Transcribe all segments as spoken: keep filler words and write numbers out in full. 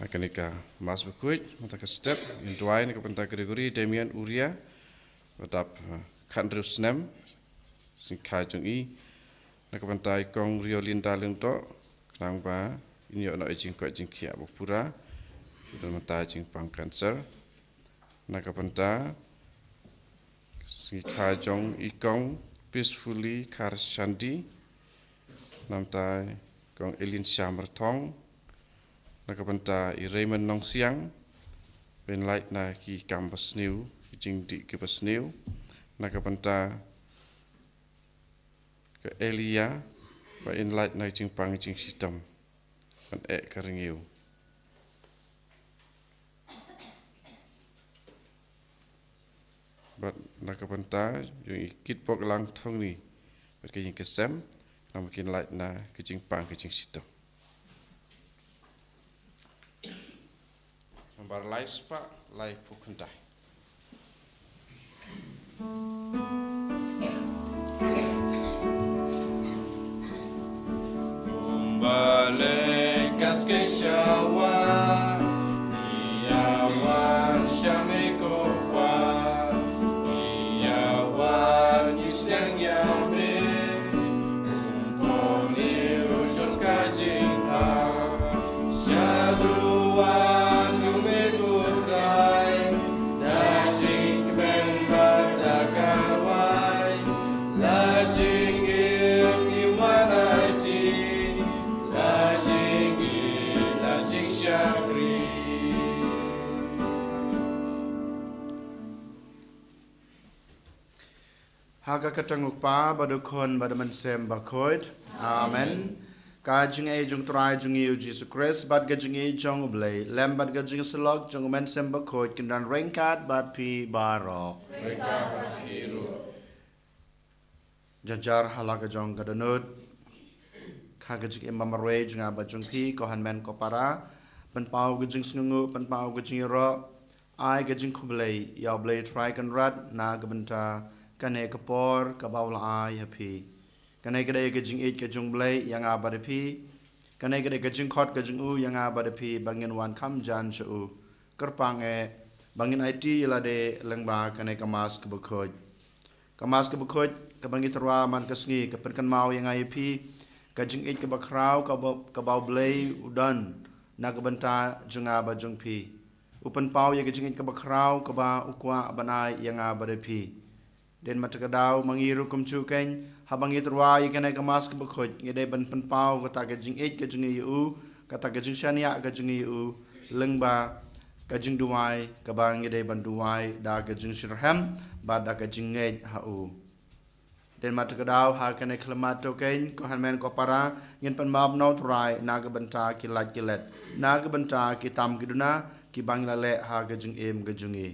Na kane ka Mass bakhuid mynta ka step, ngin duwai na ka bynta Gregory Damian Uria, ba dap, eh, khathynriew snem, sngi kha jong i. Na ka bynta i Kong Riolinda Lyngdoh, khnang ba in ïoh noh ïa i jingkoit jingkhiah ba pura, don mynta jingpang cancer. Na ka bynta sngi kha jong i Kong Peacefully Kharshandi, na ka bynta i Kong Elin Shyam Rathong, na ka bynta i Raymond Nongsiang, ba in lait na ki kam basniew, ki jingdih kiba sniew, na ka bynta ka Elia, ba in lait na ki jingpang jingshitom, ban eh ka rngiew. Bad na ka bynta jong i Kitbok Langthongni bad ka ïing ka sem, khnang ba kin lait na ka jingpang ka jingshitom. Nambar lai spah laiphew khyndai. Balei ka skei sha wa, ïa wan sha me ko Pa, ïa wan ïa sdang ïa me, um poi ne u jong ka jingha, sha duwan jong me ko Trai, da jingkmen bad da ka rwai, la jingim ïa wan aiti, la jingïeit, la jingshakri. Ha ka kyrteng u Kpa, bad u Khun, bad u Mynsiem Bakhuid. Amen. Ka jingaiei jong u Trai jong ngi u Jisu Khrist, bad ka jingïeit jong u Blei, lem bad ka jingsyllok jong u Mynsiem Bakhuid, kin don ryngkat bad phi baroh. Ryngkat bad phi ruh. Jar jar ha la ka jong ka dohnud, ha ka jingim ba marwei jong nga bad jong phi, ko hynmen ko para, pynpaw ka jingsngewnguh, pynpaw ka jingïaroh, ai ka jingkhublei ïa u Blei Trai Kynrad na ka bynta kane ka por kaba u la ai ha phi. Kane ka dei ka jingïeit ka jong u Blei ïa nga bad ïa phi. Kane ka dei ka jingkhot ka jong u ïa nga bad ïa phi, ba ngin wan kham jan sha u. Kyrpang eh ba ngin aiti ïa lade lyngba kane ka Mass kaba khuid. Ka Mass kaba khuid kaba ngi tyrwa man ka sngi ka pynkynmaw ïa nga ïa phi ka jingïeit kaba khraw kaba, kaba u Blei u don na ka bynta jong nga bad jong phi. U pynpaw ïa ka jingïeit kaba khraw kaba u kwah ban ai ïa nga bad ïa phi. Dei namar kata ka daw ma ngi ruh kumjuh keiñ, haba ngi tyrwa ïa kane ka Mass kaba khuid, ngi dei ban pynpaw kata ka jingïeit ka jong ngi ïa u, kata ka jingshaniah ka jong ngi ïa u, lyngba ka jingduwai kaba ngi dei ban duwai da ka jingshitrhem bad da ka jingngeit ha u. Dei namar kata ka daw ha kane ka khyllipmat to keiñ, ko hynmen ko para, ngin pynmap na u Trai na ka bynta ki lait ki let, na ka bynta ki tam ki duna kiba ngi la leh ha ka jingim ka jong ngi.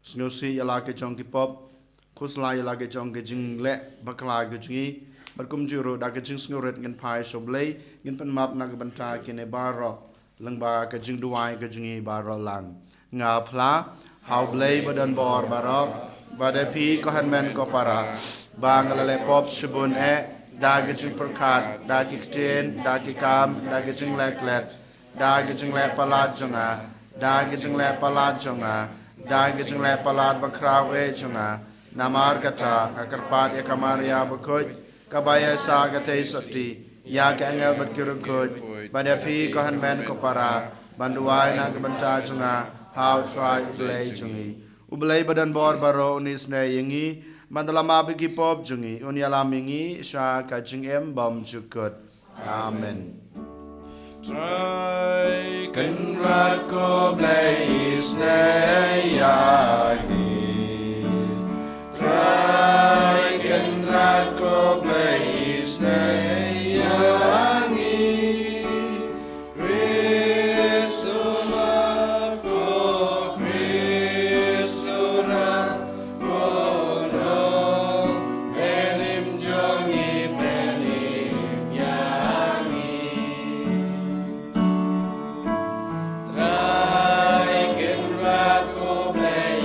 Sngewsih ïa la ka jong ki pop, khuslai ïa la ka jong ka jingleh bakla ka jong ngi, bad kumjuh ruh da ka jingsngewrit ngin phai sha u Blei, ngin pynmap na ka bynta kine baroh, lyngba ka jingduwai ka jong ngi baroh lang. Nga phla ha u Blei ba don bor baroh, bad ïa phi ko hynmen ko para, ba nga la leh pop shibun eh, da ka jingpyrkhat, da ki ktien, da ki kam, da ka jingleh klet, da ka jingleh palat jong nga, da ka jingleh palat jong nga, da ka jingleh palat bakhraw eh jong nga. Namar kata nga kyrpad ïa ka Maria bakhuid, kaba ïaisah ka theisotti, ïa ki angel bad ki riewkhuid, bad ïa phi ko hynmen ko para, ban duwai na ka bynta jong nga ha u Trai u Blei jong ngi. U Blei ba don bor baroh un isynei ïa ngi, ban da la map ïa ki pop jong ngi, un ïalam ïa ngi sha ka jingim bymjukut. Amen. Trai Kynrad ko Blei isynei ïa ngi. Trai Kynrad ko Blei isynei ïa ngi. Khrist u map ko, Khrist u rah ko, nong Pynïap jong ngi, pynïap ïa ngi. Trai Kynrad ko Blei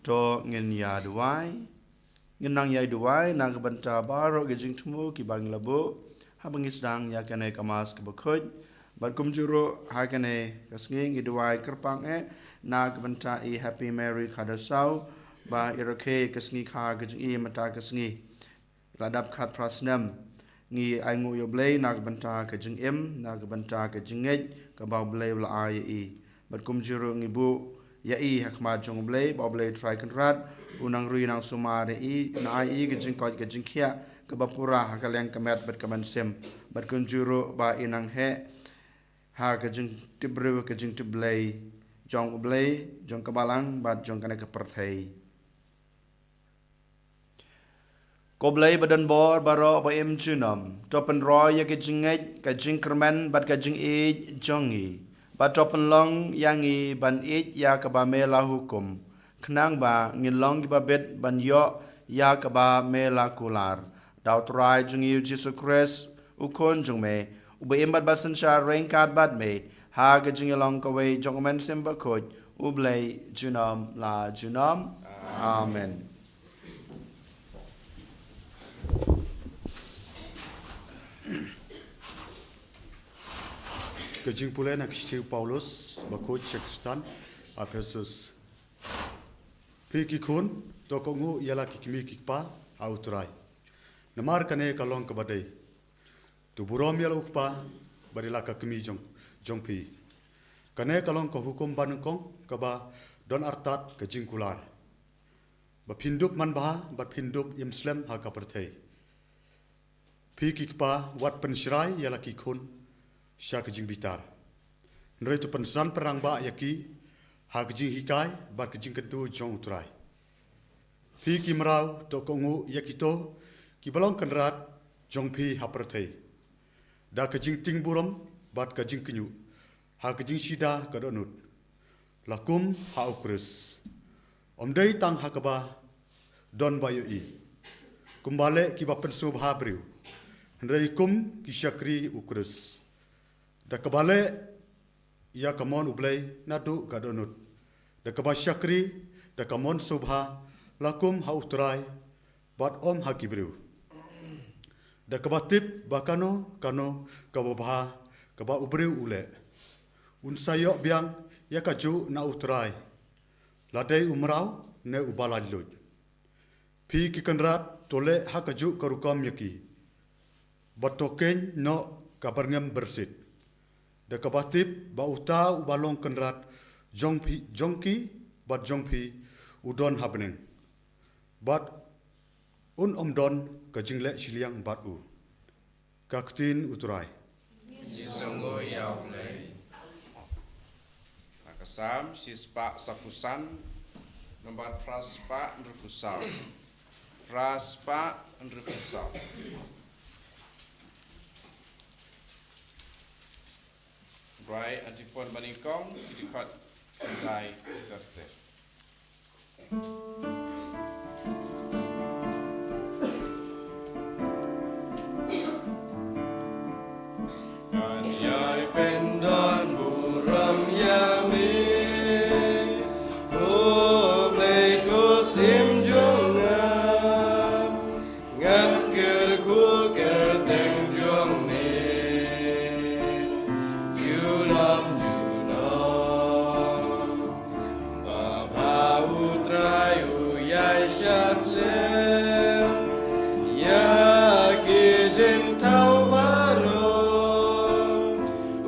To ngin ïa duwai. Ngin nang ïa duwai na ka bynta baroh ki jingthmu kiba ngi la buh haba ngi sdang ïa kane ka Mass kaba khuid. Bad kumjuh ha kane ka sngi ngi duwai kyrpang eh na ka bynta i Happy Mary Khadasau ba i rakhe ka sngi kha ka jong i mynta ka sngi. La dap khatphra snem. Ngi ainguh ïa U Blei na ka bynta ka jingim, na ka bynta ka jingngeit kaba U Blei u la ai ïa i. Bad kumjuh ruh ngi buh ïa i ha khmat jong U Blei, ba U Blei Trai Kynrad u nang ri nang sumar ïa i, u nang ai i ka jingkoit ka jingkhiah kaba pura ha ka liang ka met bad ka mynsiem. Bad kumjuh ruh ba i nang heh ha ka jingtip briew ka jingtip Blei jong U Blei, jong ka balang bad jong kane ka pyrthei. Ko Blei ba don bor baroh ba im junom, to pynroi ïa ka jingngeit, ka jingkyrmen bad ka jingïeit jong ngi. Bad to pynlong ïa ngi ban ïeit ïa kaba me la hukum, khnang ba ngin long kiba bit ban ïoh ïa kaba me la kular. Da U Trai jong ngi U Jisu Khrist, U Khun jong me, uba im bad ba synshar ryngkat bad me ha ka jingïalong kawei jong U Mynsiem Bakhuid, U Blei junom la junom. Amen. Ka jingpule na ka shithi u Paulus bakhuid sha ki Khristan Ephesus. Phi ki khun, to kohnguh ïa la ki kmie ki kpa ha U Trai. Namar kane ka long kaba dei. To burom ïa la u kpa bad ïa la ka kmie jong, jong phi. Kane ka long ka hukum banyngkong kaba don artat ka jingkular, ba phin dup manbha bad phin dup im slem ha ka pyrthei. Phi ki kpa, wat pynshrai ïa la ki khun sha ka jingbitar, hynrei to pynsan pynrangbah ïa ki ha ka jinghikai bad ka jingkyntu jong U Trai. Phi ki mraw, to kohnguh ïa kito kiba long kynrad jong phi ha pyrthei, da ka jingtieng burom bad ka jingkynjuh ha ka jingshida ka dohnud, la kum ha U Khrist. Ym dei tang ha kaba don ba ïohi, kumba leh kiba pynsngewbha briew, hynrei kum ki shakri U Khrist, da kaba leh ïa ka mon U Blei naduh ka dohnud, da kaba shakri da ka mon sngewbha, la kum ha U Trai bad ym ha ki briew, da kaba tip ba kano kano kaba bha kaba u briew u leh, un sa ïoh biang ïa kajuh na U Trai, la dei u mraw ne uba laitluid. Phi ki kynrad, to leh ha kajuh ka rukom ïa ki, bad to kheiñ noh ka byrngem byrsit, da kaba tip ba uta uba long kynrad jong phi, jong ki bad jong phi, u don ha bneng, bad un ym don ka jingleh shiliang bad u. Ka ktien U Trai. Ngi sngewnguh ïa U Blei. Na ka Salm shispah saphew san, nambar phra spah hynriewphew saw. Phra spah hynriewphew saw. Rai, ati pon banyngkong, iti pat kyntai kyrte. Kan ïai pyndon burom ïa me, ko Blei ko Syiem jong nga. Ngan kyrkhu kyrteng jong me junom junom. Ba bha U Trai u ïaishah slem ïa ki jingthaw baroh,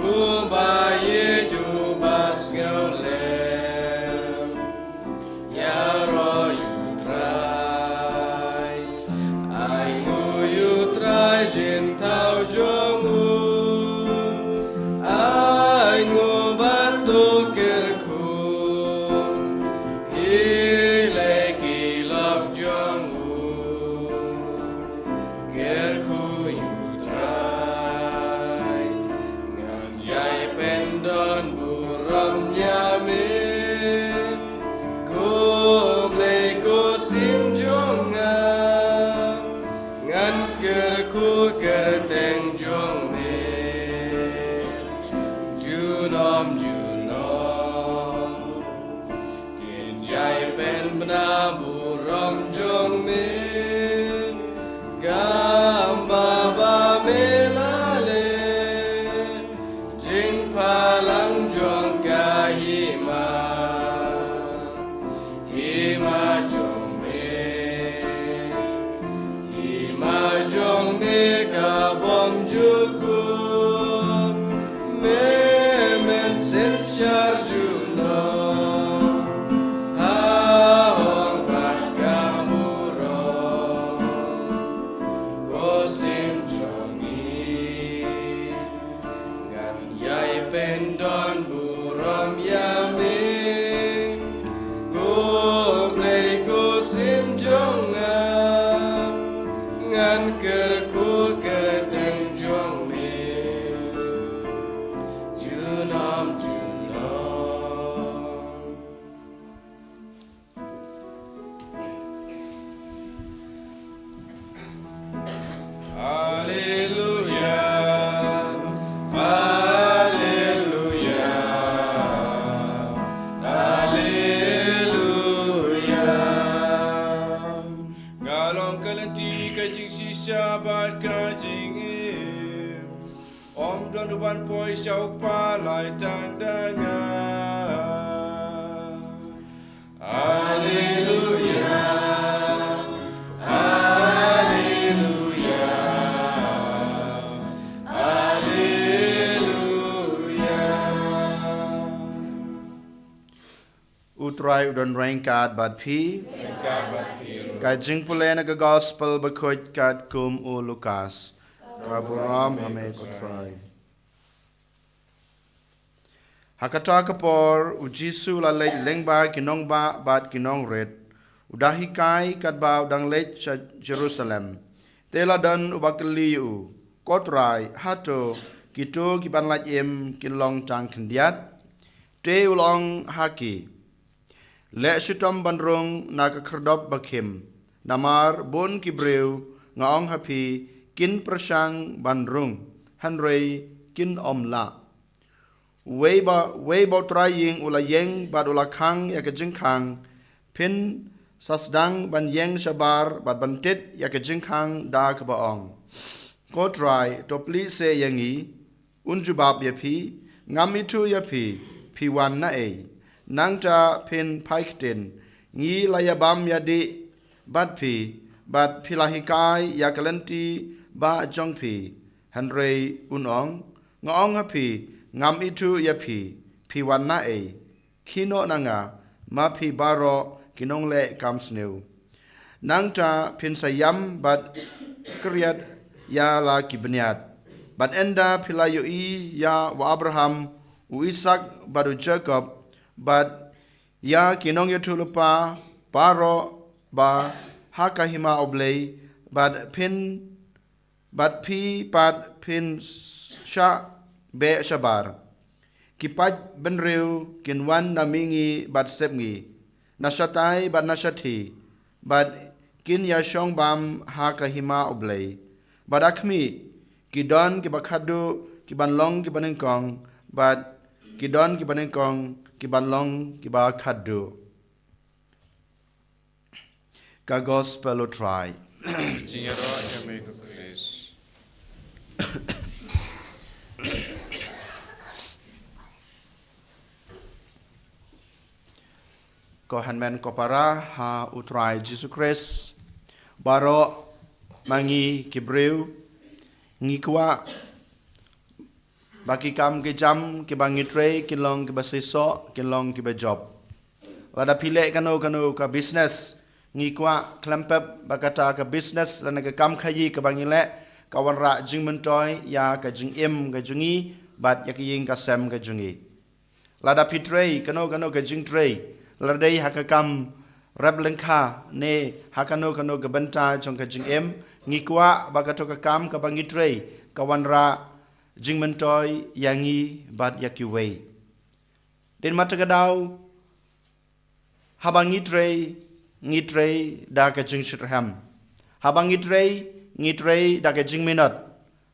uba ïeit uba sngewlem. Ïaroh ïa U Trai. Ainguh ïa U Trai jingthaw jong u. Ainguh bad to kyrkhu. Phi leh ki lok jong u. Kyrkhu ïa U Trai. Ngan ïai pyndon burom ïa me, ko Blei ko Syiem jong nga. Ngan kyrkhu kyrteng jong me junom junom. Ngin ïai pynbna Poi sha u kpa lai tang da nga. Alleluia. Alleluia. Alleluia. U Trai u don ryngkat bad phi. Ryngkat bad phi ruh. Ka jingpule na ka Gospel bakhuid katkum u Lukas. Ka burom ha me ko Trai. Ha kata ka por, u Jisu u la leit lyngba ki nongbah bad ki nongrit, u da hikai katba u dang leit sha Jerusalem. Te la don uba kylli ïa u, "Ko Trai, hato kito kiban lait im kin long tang khyndiat?" Te u la ong ha ki, "Leh shitom ban rung na ka khyrdop bakhim, namar bun ki briew, nga ong ha phi, kin pyrshang ban rung, hynrei kin ym lah." Wei ba, wei ba u trai ïing u la ïeng bad u la khang ïa ka jingkhang, phin sa sdang ban ïeng shabar bad ban tit ïa ka jingkhang da kaba ong, "Ko Trai, to plie seh ïa ngi." Un jubab ïa phi, "Ngam ithuh ïa phi, phi wan na ei." Nangta phin phai ktien, "Ngi la ïabam ïadih bad phi, bad phi la hikai ïa ka lynti bah jong phi." Hynrei un ong, "Nga ong ha phi, ngam ithuh ïa phi, phi wan na ei. Khie noh na nga, ma phi baroh ki nongleh kam sniew." Nangta phin sa ïam bad kyriat ïa la ki bniat. Bad ynda phi la ïohi ïa u Abraham, u Isaak bad u Jakob, bad ïa ki nongïathuhlypa baroh ba ha ka hima U Blei, bad phin, bad phi pat phin shah beh shabar. Ki paid bynriew kin wan na mihngi bad sepngi, na shatai bad na shathie, bad kin ïashong bam ha ka hima U Blei. Bad ha khmih, ki don kiba khatduh kiban long kiba nyngkong, bad ki don kiba nyngkong kiban long kiba khatduh. Ka Gospel u Trai. Jingïaroh ïa me ko Khrist. Ko hynmen ko para ha u Trai Jisu Khrist, baroh ma ngi ki briew ngi kwah ba ki kam ki jam kiba ngi trei kin long kiba seisoh, kin long kiba jop. Lada phi leh kano kano ka business, ngi kwah khlem pep ba kata ka business lane ka kam khaïi kaba ngi leh ka wanrah jingmyntoi ïa ka jingim ka jong ngi bad ïa ka ïing ka sem ka jong ngi. Lada phi trei kano kano ka jingtrei, lada dei ha ka kam rep lyngkha ne ha kano kano ka bynta jong ka jingim, ngi kwah ba kato ka kam kaba ngi trei ka wanrah jingmyntoi ïa ngi bad ïa kiwei. Dei namar kata ka daw, haba ngi trei, ngi trei da ka jingshitrhem. Haba ngi trei, ngi trei da ka jingminot.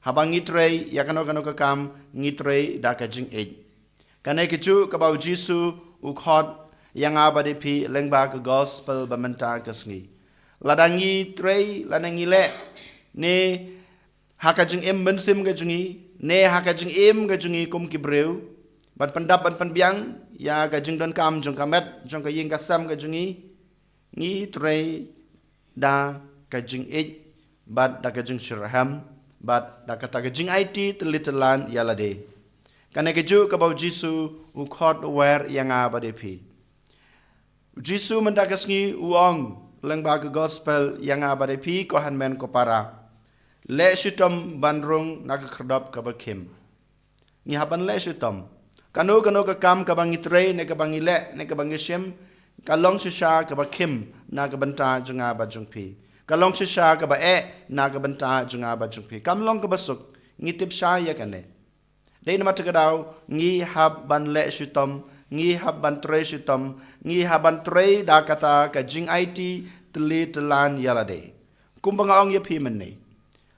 Haba ngi trei ïa kano kano ka kam, ngi trei da ka jingïeit. Kane kajuh kaba u Jisu u khot ïa nga bad ïa phi lyngba ka Gospel ba mynta ka sngi. Lada ngi trei, lada ngi leh ne ha ka jingim mynsiem ka jong ngi, ne ha ka jingim ka jong ngi kum ki briew, ban pyndap ban pynbiang ïa ka jingdonkam jong ka met jong ka ïing ka sem ka jong ngi, ngi trei da ka jingïeit bad da ka jingshitrhem bad da kata ka jingaiti tylli tyllan ïa lade. Kane kajuh kaba u Jisu u khot u wer ïa nga bad ïa phi. U Jisu mynta ka sngi u ong lyngba ka Gospel ïa nga bad ïa phi ko hynmen ko para, leh shitom ban rung na ka khyrdop kaba khim. Ngi hap ban leh shitom. Kano kano ka kam kaba ngi trei ne kaba ngi leh ne kaba ngi shim, ka long shisha kaba khim na ka bynta jong nga bad jong phi. Ka long shisha kaba eh na ka bynta jong nga bad jong phi. Kam long kaba suk. Ngi tip shai ïa kane. Dei namar kata ka daw ngi hap ban leh shitom, ngi hap ban trei shitom, ngi hap ban trei da kata ka jingaiti tylli tyllan ïa lade. Kumba nga ong ïa phi mynne,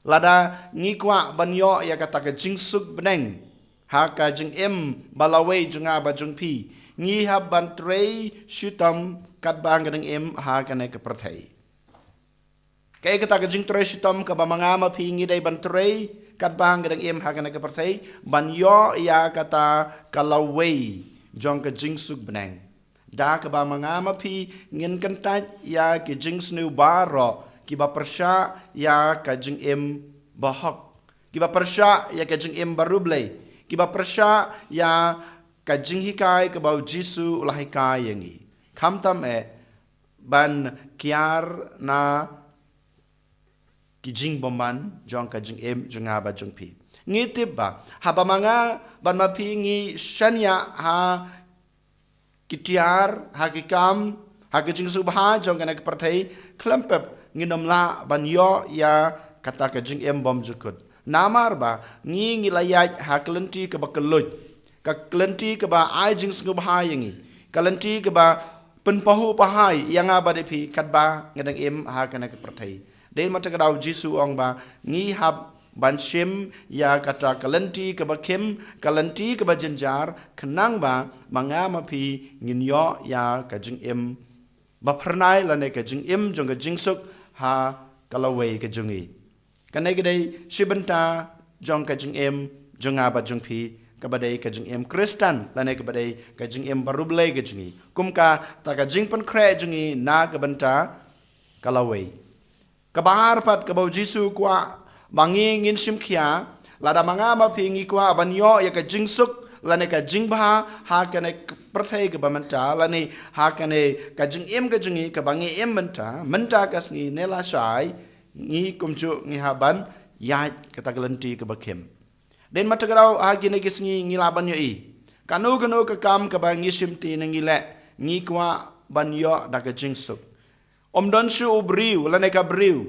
lada ngi kwah ban ïoh ïa kata ka jingsuk bneng ha ka jingim ba lawei jong nga bad jong phi, ngi hap ban trei shitom katba ngi dang im ha kane ka pyrthei. Kaei kata ka jingtrei shitom kaba ma nga ma phi ngi dei ban trei katba nga dang im ha kane ka pyrthei, ban ïoh ïa kata ka lawei jong ka jingsuk bneng. Da kaba ma nga ma phi ngin kyntait ïa ki jingsniew baroh kiba pyrshah ïa ka jingim bahok, kiba pyrshah ïa ka jingim barublei, kiba pyrshah ïa ka jinghikai kaba u Jisu u la hikai ïa ngi. Khamtam eh ban kiar na ki jingbymman jong ka jingim jong nga bad jong phi. Ngi tip ba haba ma nga bad ma phi ngi shaniah ha ki tiar, ha ki kam, ha ki jingsngewbha jong kane ka pyrthei, khlem pep ngin ym lah ban ïoh ïa kata ka jingim bymjukut. Namar ba ngi ngi la ïaid ha ka lynti kaba kylluid, ka lynti kaba ai jingsngewbha ïa ngi, ka lynti kaba pynpahuh pahai ïa nga bad ïa phi katba nga dang im ha kane ka pyrthei. Dei na kata ka daw u Jisu u ong ba ngi hap ban shim ïa kata ka lynti kaba khim, ka lynti kaba jynjar, khnang ba ma nga ma phi ngin ïoh ïa ka jingim ba phyrnai lane ka jingim jong ka jingsuk ha ka lawei ka jong ngi. Kane ka dei shi bynta jong ka jingim jong nga bad jong phi, kaba dei ka jingim Khristan lane kaba dei ka jingim barublei ka jong ngi. Kum kata ka jingpynkhreh jong ngi na ka bynta ka lawei. Kaba ar pat kaba u Jisu u kwah ba ngi ngin shim khia, lada ma nga ma phi ngi kwah ban ïoh ïa ka jingsuk lane ka jingbha ha kane ka pyrthei kaba mynta lane ha kane ka jingim ka jong ngi kaba ngi im mynta, mynta ka sngi ne lashai, ngi kumjuh ngi hap ban ïaid kata ka lynti kaba khim. Dei na kata ka daw ha kine ki sngi ngi lah ban ïohi kano kano ka kam kaba ngi shim te ne ngi leh, ngi kwah ban ïoh da ka jingsuk. Ym don shuh u briew lane ka briew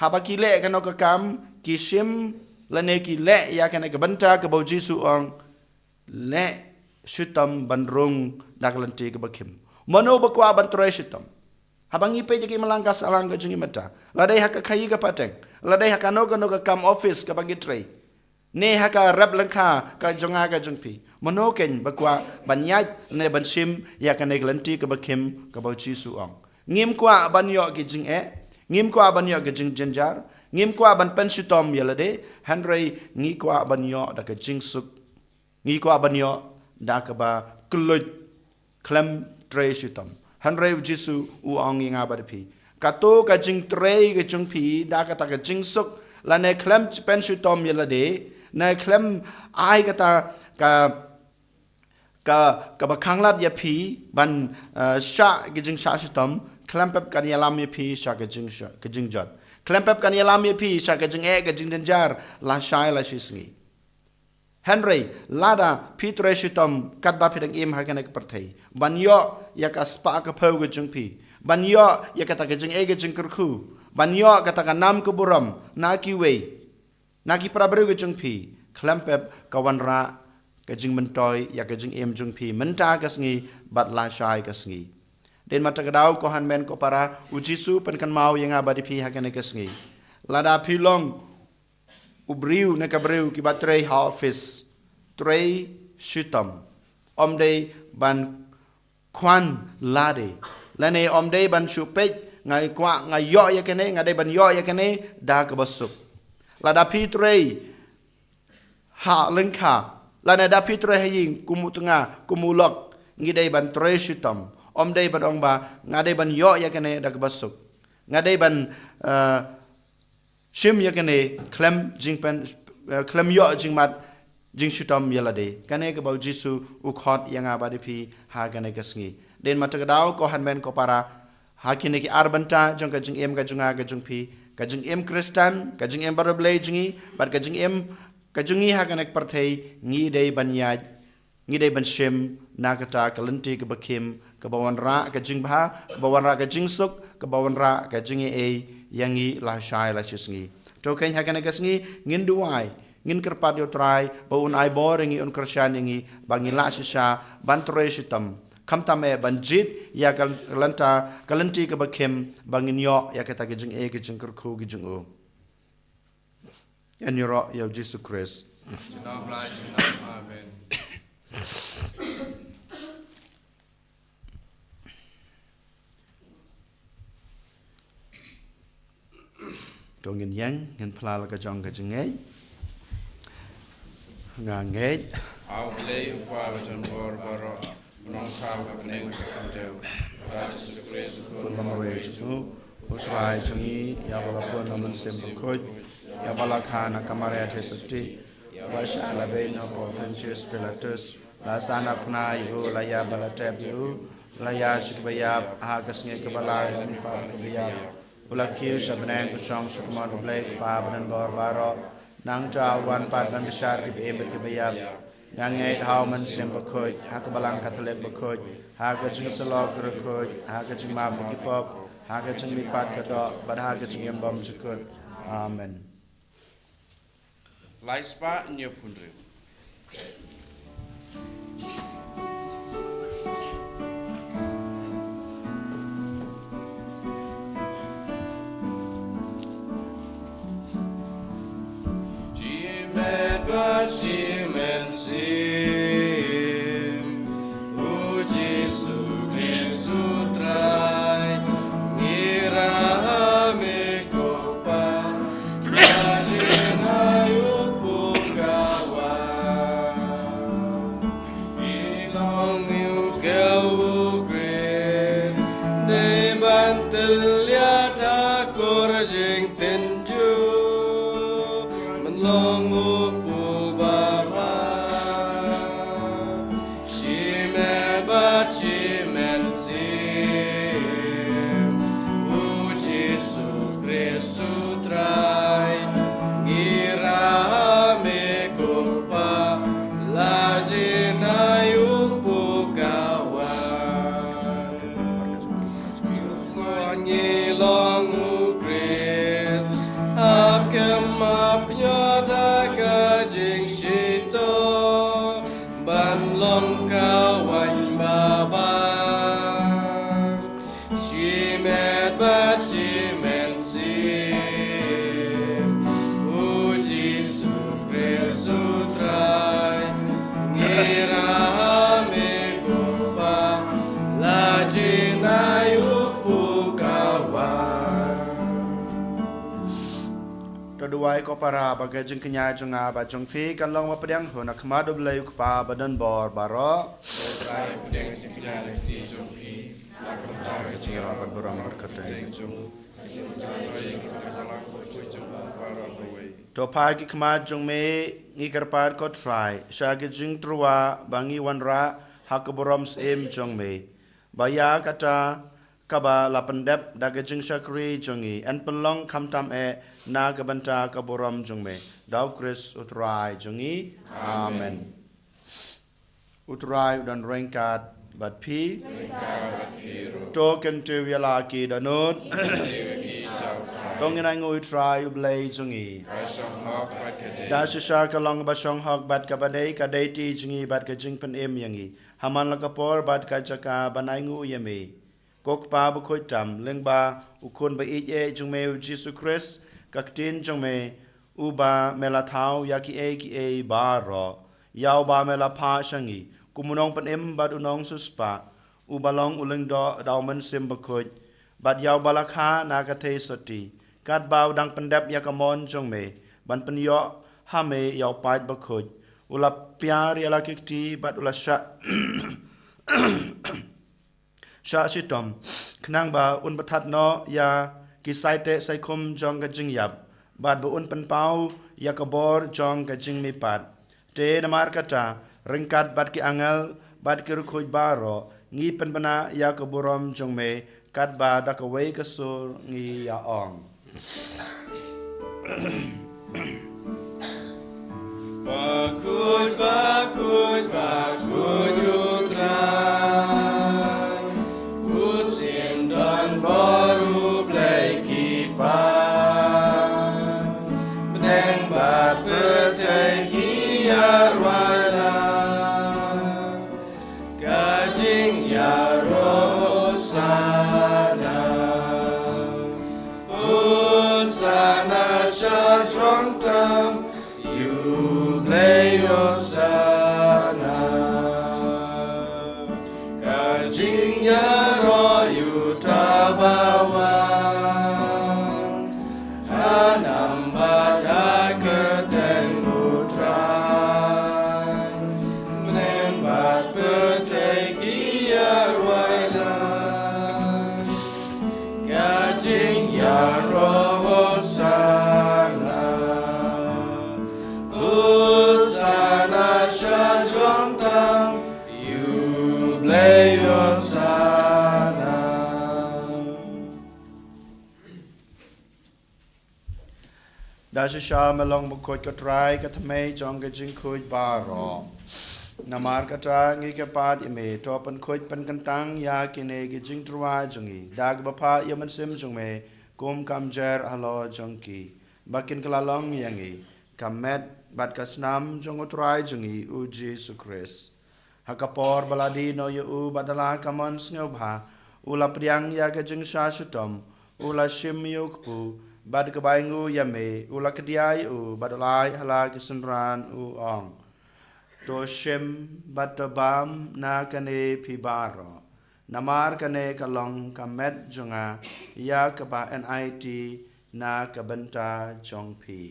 haba ki leh kano ka kam ki shim lane ki leh ïa kane ka bynta kaba u Jisu u ong, leh shitom ban rung da ka lynti kaba khim. Mano ba kwah ban trei shitom? Haba ngi peit ïa ki imlang ka sahlang ka jong ngi mynta, la dei ha ka khaïi ka pateng, la dei ha kano kano ka kam office kaba ngi trei, ne ha ka rep lyngkha ka jong nga ka jong phi, mano kein ba kwah ban ïaid ne ban shim ïa kane ka lynti kaba khim kaba u Jisu u ong? Ngim kwah ban ïoh ki jingeh, ngim kwah ban ïoh ki jingjynjar, ngim kwah ban pynshitom ïa lade, hynrei ngi kwah ban ïoh da ka jingsuk. Ngi kwah ban ïoh da kaba kylluid khlem trei shitom. Hynrei u Jisu u ong ïa nga bad phi, kato ka jingtrei ka jong phi da kata ka jingsuk lane khlem pynshitom ïa lade, ne khlem ai kata ka, ka, kaba khanglad ïa phi ban, eh, shah ki jingshah shitom, khlem pep kan ïalam ïa phi sha ka jing, ka jingjot. Khlem pep kan ïalam ïa phi sha ka jingeh ka jingjynjar lashai lashisngi. Hynrei lada phi trei shitom katba phi dang im ha kane ka pyrthei, ban ïoh ïa ka spah ka phew ka jong phi, ban ïoh ïa kata ka jingeh ka jingkyrkhu, ban ïoh kata ka nam ka burom na kiwei, na ki para briew ka jong phi, khlem pep ka wanrah ka jingmyntoi ïa ka jingim jong phi mynta ka sngi bad lashai ka sngi. Dei na kata ka daw ko hynmen ko para, u Jisu u pynkynmaw ïa nga bad ïa phi ha kane ka sngi, lada phi long u briew ne ka briew kiba trei ha office, trei shitom. Ym dei ban khwan lade, lane ym dei ban shu peit nga kwah nga ïoh ïa kane, nga dei ban ïoh ïa kane da kaba suk. Lada phi trei ha lyngkha, lane da phi trei ha ïing kum u tnga, kum u lok, ngi dei ban trei shitom. Ym dei ban ong ba nga dei ban ïoh ïa kane da kaba suk, nga dei ban, eh, shim ïa kane khlem jingpyn, eh, khlem ïoh jingmad jingshitom ïa lade. Kane kaba u Jisu u khot ïa nga bad ïa phi ha kane ka sngi. Dei na kata ka daw ko hynmen ko para, ha kine ki ar bynta jong ka jingim ka jong nga ka jong phi, ka jingim Khristan, ka jingim baroh Blei jong ngi bad ka jingim ka jong ngi ha kane ka pyrthei, ngi dei ban ïaid, ngi dei ban shim na kata ka lynti kaba khim, kaba wanrah ka jingbha, kaba wanrah ka jingsuk, kaba wanrah ka jingïeit ïa ngi lashai lashisngi. To kein ha kane ka sngi ngin duwai, ngin kyrpad ïa u Trai ba un ai bor ïa ngi, un kyrshan ïa ngi ba ngin lah shisha ban trei shitom, khamtam eh ban jied ïa ka lynta, ka lynti kaba khim ba ngin ïoh ïa kata ka jingïeit ka jingkyrkhu ka jong u. Ïaroh ïa u Jisu Khrist. Amen. To ngin ïeng, ngin phla la ka jong ka jingngeit. Nga ngeit ha U Blei U Kpa badonbor baroh, U Nongthaw ka bneng bad ka khyndew, bad Jisu Khrist U Khun bymroi jong U, U Trai jong ngi, ïa uba la pun na U Mynsiem Bakhuid, ïa uba la kha na ka Maria Theisotti, ïa uba shah la beiñ hapoh Pontius Pilatus, la sah na phna ïa u, la ïap bad la tep ïa u, la ïaid sha kiba ïap, ha ka sngi kaba lai la mihpat na kiba ïap, u la kiew sha bneng, u shong sha kamon U Blei U Kpa badonbor baroh. Nangta un wan pat ban bishar kiba im bad kiba ïap. Nga ngeit ha U Mynsiem Bakhuid, ha ka Balang Katholik bakhuid, ha ka jingsyllok riewkhuid, ha ka jingmap na ki pop, ha ka jingmihpat ka doh, bad ha ka jingim bymjukut. Amen. Lai spah hynñiew phew hynriew. Shimet bad shi mynsiem, U Jisu Khrist U Trai, ngi ïarap ha me ko Pa, la jin ha ïa u pukawai. Ngi long ïa u kiew U Khrist, dei ban tylliat ha kur jingtynjuh, ban long u kpu babha. Shimet bad shi mynsiem, U Jisu Khrist U Trai, ngi ïarap ha me ko Pa, la jin ha ïa u pukawai. Ngi long U Khrist, hap kem hap ñiot ha ka jingshitom, ban long ka waiñ babha. Shimet bad shi mynsiem, U Jisu Khrist U Trai, ngi ïarap ha me ko Pa, la jin ha ïa u pukawai. To duwai ko para ba ka jingkñia jong nga bad jong phi kan long ba pdiang hun ha khmat U Blei U Kpa badonbor baroh. Ko Trai, pdiang jingkñia na ka kti jong phi, na ka bynta ka jingïarap bad burom bad kyrteng jong U. To phai ki khmat jong me, ngi kyrpad ko Trai, sha ka jingtyrwa ba ngi wanrah ha ka burom syiem jong me, ba ïa kata kaba la pyndep da ka jingshakri jong ngi yn pynlong khamtam eh na ka bynta ka burom jong me. Da U Khrist U Trai jong ngi. Amen. U Trai u don ryngkat bad phi. To kyntiew ïa la ki dohnud. To ngin ainguh ïa U Trai U Blei jong ngi. Da shisha ka long kaba shong hok bad kaba dei, ka dei kti jong ngi bad ka jingpynim ïa ngi, ha man la ka por bad ka jaka ban ainguh ïa me. Ko Kpa bakhuid tam, lyngba U Khun ba ïeit eh jong me U Jisu Khrist, ka ktien jong me, uba me la thaw ïa kiei kiei baroh, ïa uba me la phah sha ngi kum u nongpynim bad u nongsiewspah, uba long u lyngdoh da U Mynsiem Bakhuid, bad ïa uba la kha na ka theisotti, katba u dang pyndep ïa ka mon jong me, ban pynïoh ha me ïa u paid bakhuid, u la piar ïa la ki kti bad u la shah shah shitom, khnang ba un pynthat noh ïa ki saiteh saikhum jong ka jingïap, bad ba un pynpaw ïa ka bor jong ka jingmihpat. Te namar kata, ryngkat bad ki angel bad ki riewkhuid baroh, ngi pynbna ïa ka burom jong me, katba da kawei ka sur ngi ïa ong. Bakhuid, bakhuid, bakhuid U Trai, u syiem don bor U Blei ki para, bneng bad pyrthei ki ïarwai lang. Ka jingïaroh Hosana, Hosana sha jrong tam, ïa U Blei Hosana. Ka jingïaroh ïa uta uba wan ha nam bad ha kyrteng U Trai. Da shisha me long bakhuid ko Trai, ka thymmei jong ka jingkhuid baroh. Namar kata ngi kyrpad ïa me, to pynkhuid pynkyntang ïa kine ki jingtyrwa jong ngi da kaba phah ïa u Mynsiem jong me, kum ka mjer halor jong ki, ba kin kylla long ïa ngi ka met bad ka snam jong u Trai jong ngi u Jisu Khrist. Ha ka por ba la die noh ïa u bad da la ka mon sngewbha, u la pdiang ïa ka jingshah shitom, u la shim ïa u kpu, bad kaba ainguh ïa me, u la kdiah ïa u bad u la ai ha la ki synran, u ong: To shim bad to bam na kane phi baroh, namar kane ka long ka met jong nga, ïa kaba yn aiti na ka bynta jong phi.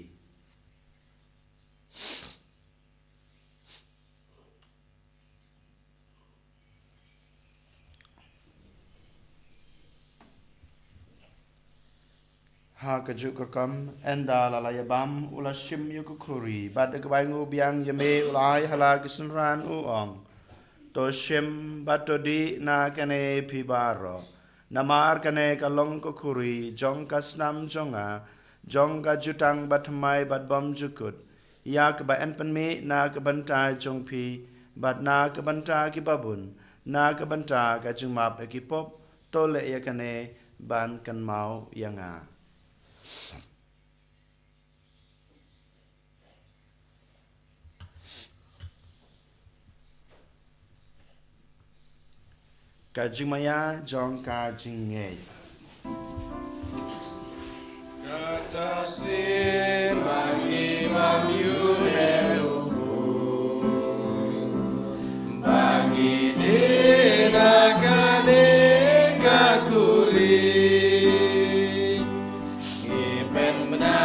Ha kajuh ka rukom, ynda la la ïa bam, u la shim ïa ka khuri, bad da kaba ainguh biang ïa me, u la ai ha la ki synran, u ong: To shim bad to dih na kane phi baroh, namar kane ka long ka khuri jong ka snam jong nga, jong ka jutang bathymmai bad bymjukut, ïa kaba yn pynmih na ka bynta jong phi bad na ka bynta kiba bun, na ka bynta ka jingmap ïa ki pop. To leh ïa kane ban kynmaw ïa nga. Ka jingmaïa jong ka jingngeit. Kata sien ba ngi bam ïa une u khun, ba ngi dih na kane ka khuri, ngi pynbna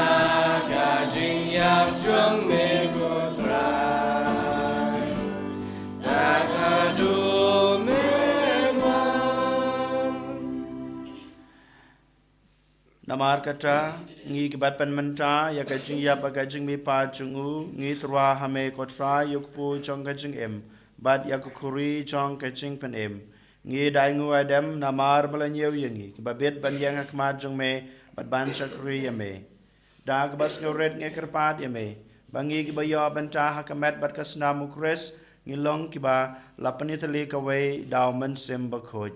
ka jingïap jong me ko Trai, tad haduh men wan. Namar kata, ngi kiba pynmynta ïa ka jingïap bad ka jingmihpat jong u, ngi tyrwa ha me ko Trai ïa u kpu jong ka jingim bad ïa ka khuri jong ka jingpynim. Ngi da ainguh aidem namar ba la ñiew ïa ngi kiba bit ban ïeng ha khmat jong me bad ban shakri ïa me. Da kaba sngewrit ngi kyrpad ïa me ba ngi kiba ïoh bynta ha ka met bad ka snam u Khrist, ngi long kiba la pynïatylli kawei da u Mynsiem Bakhuid.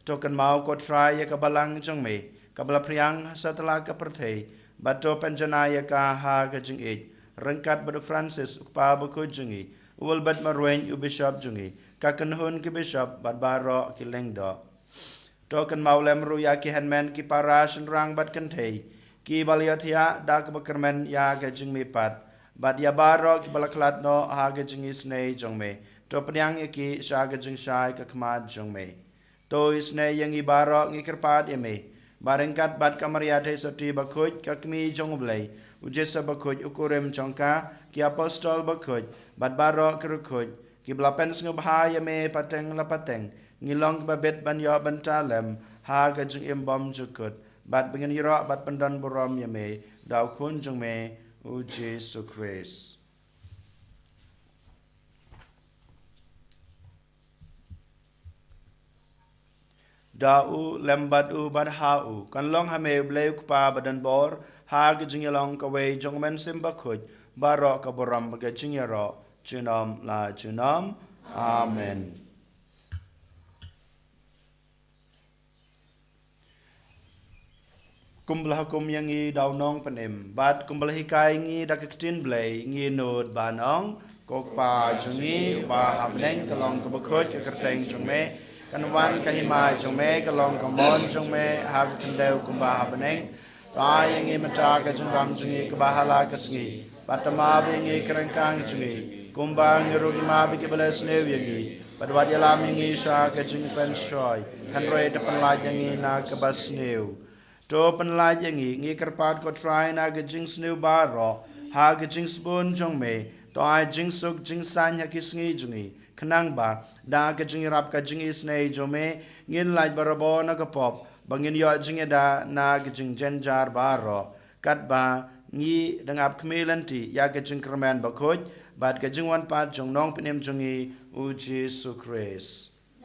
To kynmaw ko Trai ïa ka balang jong me kaba la phriang ha satlak ka pyrthei, bad to pynjanai ïa ka ha ka jingïeit, ryngkat bad u Francis u kpa bakhuid jong ngi, u Wilbert Marwein u bishop jong ngi, ka kynhun ki bishop bad baroh ki lyngdoh. To kynmaw lem ruh ïa ki hynmen, ki para, shynrang bad kynthei kiba la ïohthiah da kaba kyrmen ïa ka jingmihpat, bad ïa baroh kiba la khlad noh ha ka jingisynei jong me. To pdiang ïa ki sha ka jingshai ka khmat jong me. To isynei ïa ngi baroh, ngi kyrpad ïa me ba ryngkat bad ka Maria Theisotti bakhuid, ka Kmie jong u Blei, u Joseph bakhuid u kurim jong ka, ki apostol bakhuid bad baroh ki riewkhuid kiba la pynsngewbha ïa me pateng la pateng, ngi long kiba bit ban ïoh bynta lem ha ka jingim bymjukut, bad ba ngin ïaroh bad pyndonburom ïa me da u Khun jong me u Jisu Khrist. Da u, lem bad u, bad ha u, kan long ha me u Blei u Kpa badonbor, ha ka jingïalong kawei jong u Mynsiem Bakhuid, baroh ka burom bad ka jingïaroh junom la junom. Amen. Kumba la hukum ïa ngi da u Nongpynim, bad kumba la hikai ïa ngi da ka ktien Blei, ngi nud ban ong: Ko Kpa jong ngi uba ha bneng, ka long kaba khuid ka kyrteng jong me, kan wan ka hima jong me, ka long ka mon jong me ha ka khyndew kumba ha bneng. To ai ïa ngi mynta ka jingbam jong ngi kaba ha la ka sngi, bad to map ïa ngi ki ryngkang jong ngi, kumba ngi ruh ngi map ïa kiba leh sniew ïa ngi, bad wat ïalam ïa ngi sha ka jingpynshoi, hynrei to pynlait ïa ngi na kaba sniew. To pynlait ïa ngi, ngi kyrpad ko Trai, na ka jingsniew baroh ha ka jingsbun jong me. To ai jingsuk jingsaiñ ha ki sngi jong ngi, khnang ba da ka jingïarap ka jingisynei jong me, ngin lait barabor na ka pop, ba ngin ïoh jingïada na ka jingjynjar baroh, katba ngi dang ap khmih lynti ïa ka jingkyrmen bakhuid bad ka jingwan pat jong u Nongpynim jong ngi u Jisu Khrist.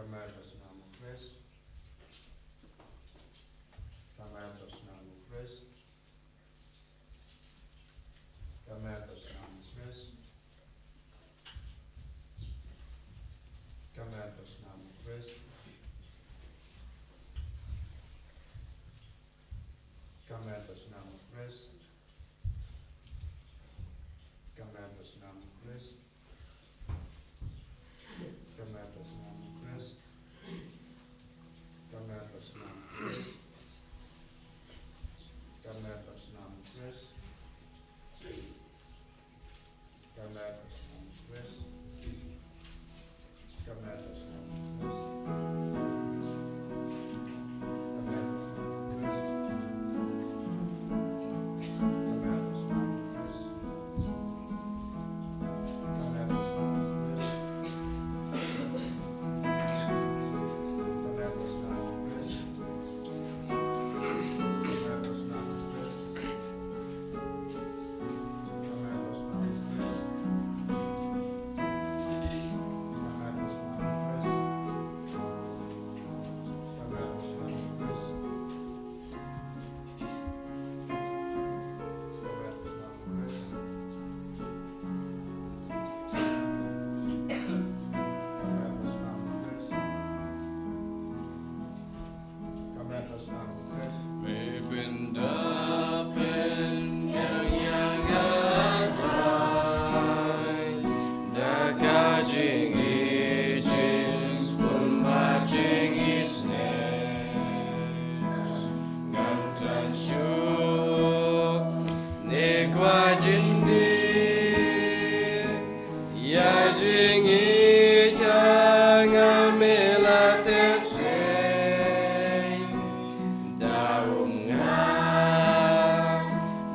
Ka met ba snam u Khrist. Ka met ba snam u Khrist. Ka met ba snam u Khrist. Ka met ba snam u Khrist. Ka met ba snam u Khrist. Ka met ba snam u Khrist. Ka met ba snam u Khrist. Ka met ba snam u Khrist. Ka met ba snam u Khrist. Ka met ba snam u Khrist. Ka met ba snam u Khrist. Ka met ba snam u Khrist. Ka met ba snam u Khrist. Ka met ba snam u Khrist. Ka met ba snam u Khrist. Ka met ba snam u Khrist. Me pynda pynbiang ïa nga Trai da ka jingïeit, jingshun bad jingisynei. Ngan thrang shuh ne kwah jin die ïa jingïeit jong nga, me la teh seng da um nga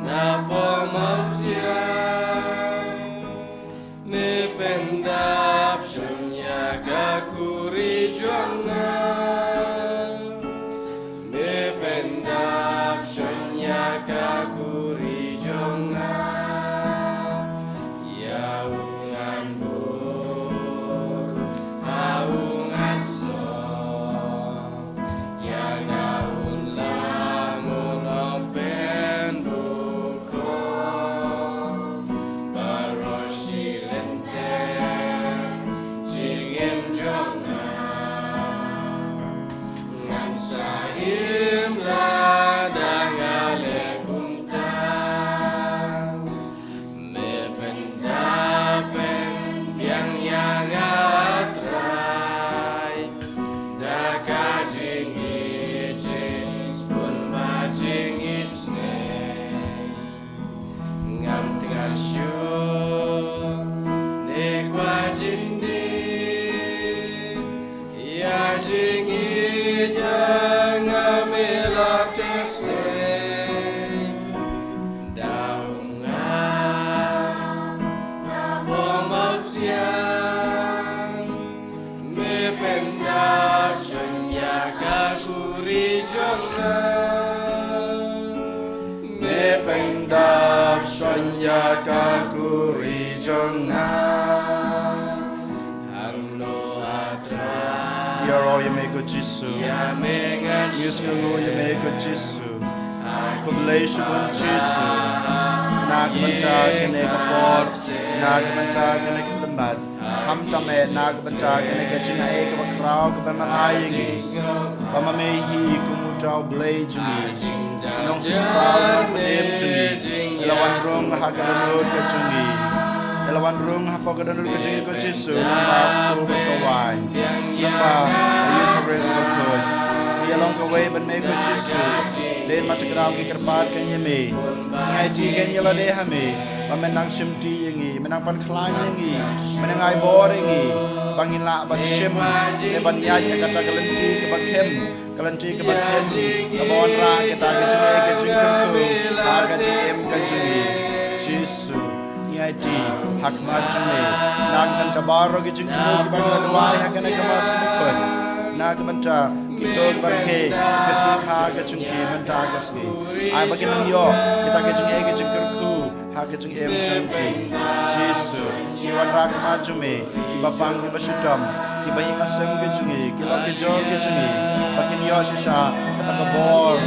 na bymman siang. Me pyndap shon ïa ka khuri jong nga. Me pyndap shon ïa ka khuri jong nga. Ïa u ngan bud, ha u ngan snoh. Ïa nga un lam, un ong pynbun ko baroh shi lynter jingim jong nga. Ngan sa im lada nga leh kumta. Me pyndap pynbiang ïa nga Trai da ka jingïeit, jingshun bad jingisynei. Ngam tngan shuh ne kwah jin die ïa jingïeit jong nga, me la teh seng da um nga na bymman siang. Me pyndap shon ïa ka khuri jong nga. Me pyndap shon ïa ka khuri jong nga. Hangno A Trai? Ïaroh ïa me ko Jisu. Ïa me ngan, ïa me ko Jisu. Khublei shibun Jisu. Na ka bynta kane ka por, na ka bynta kane ka lyndet. Khamtam eh na ka bynta kane ka jingai kaba khraw kaba me la ai ïa ngi. Ba ma me hi kum uta u Blei jong ngi. Nongsiewspah u nongpynim jong ngi. Me la wan rung ha ka dohnud ka jong ngi. Me la wan rung hapoh ka dohnud ka jong ngi ko Jisu. Nangba u ba kwai, nangba ka Eukharist bakhuid. Ngi ïalong kawei bad me ko Jisu. Dei ma ta ka daw ngi kyrpad kein ïa me. Ngi aiti kein ïa lade ha me. Ba men nang shim ti ïa ngi, men nang pan khlaiñ ïa ngi, men nang ai bor ïa ngi, ba ngin lah ban shim, ne ban ïaid ïa kata ka lynti kaba khim, ka lynti kaba khim, kaba wanrah kita ki jingeh ki jingkyrkhu ha ka jingim ka jong ngi. Jisu, ngi aiti ha khmat jong me, na ka bynta baroh ki jingthmu kiba ngi la duwai ha kane ka Mass bakhuid, na ka bynta kito kiba rkhie ka sngi kha ka jong ki mynta ka sngi. Ai ba kin nang ïoh kita ki jingeh ki jingkyrkhu Ha ka jingim jong ki, Jisu, ki wanrah khmat jong me, kiba pang kiba shitom, kiba ïing ha sem ka jong ngi, ki lok ki jor ka jong ngi, ba kin ïoh shisha kata ka bor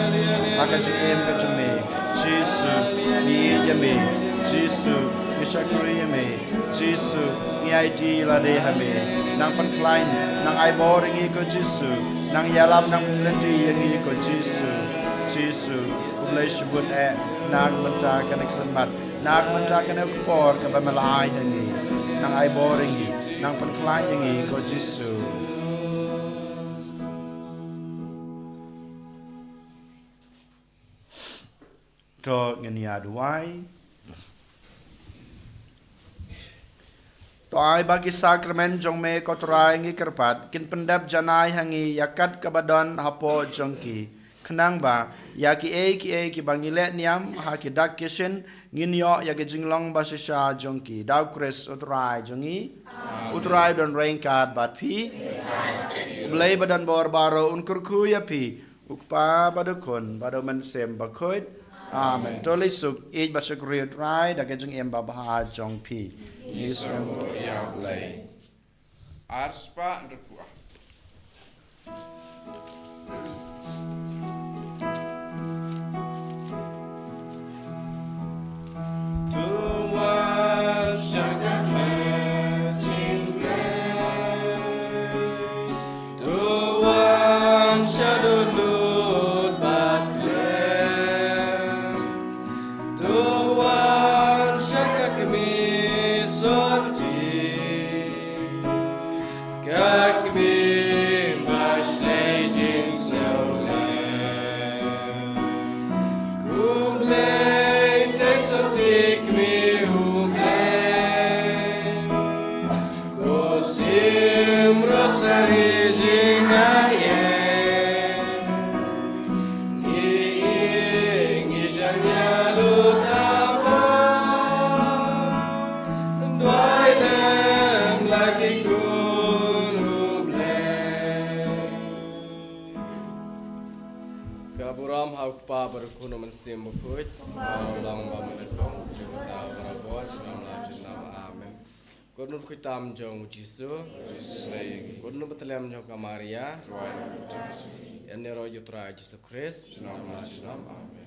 ha ka jingim ka jong me. Jisu, ngi ïeit ïa me. Jisu, ngi shakri ïa me. Jisu, ngi aiti lade ha me. Nang pynkhlaiñ, nang ai bor ïa ngi ko Jisu. Nang ïalap, nang pynlynti ïa ngi ko Jisu. Jisu, U Blei shibun eh, na ka bynta kane ka khmat, na ka bynta kane ka por kaba me la ai ha ngi. Nang ai bor ïa ngi, nang pynkhlaiñ ïa ngi ko Jisu. To ngin ïa duwai. To ai ba ki sakramen jong me ko Trai ngi kyrpad kin pyndep janai ha ngi ïa kat kaba don hapoh jong ki. Khnang ba ïa kiei kiei kiba ngi leh niam ha ki dak ki shin ngin ïoh ïa ki jinglong ba shisha jong ki. Da U Khrist U Trai jong ngi. U Trai don ryngkat bad phi. U Blei ba don bor baroh un kyrkhu ïa phi. U Kpa bad U Khun bad U Mynsiem Bakhuid. Amen. To leit suk, ïeit bad shakri U Trai da ka jingim babha jong phi. Ngi sngewbha ïa U Blei. Ar spah hynriewphew. To wan sha ka klet jingklet. To wan sha dohnud bad klet. To wan sha ka kmie sotti. Ka kmie ba shlei jingsngewlem. Khublei te sotti kmie U Blei. Ko sim rosari jingaiei. Ngi ïeit ngi shaniah lut ha pap. Duwai lem la ki khun U Blei. Ka burom ha U Kpa bad U Khun U Mynsiem Bakhuid. Ba u long ba mynta jong ka barabor junom la junom. Amen. Ko dohnud khuid tam jong U Jisu. Ko dohnud ba tlem jong ka Maria. Ïaroh ïa U Trai Jisu Khrist. Junom la junom. Amen.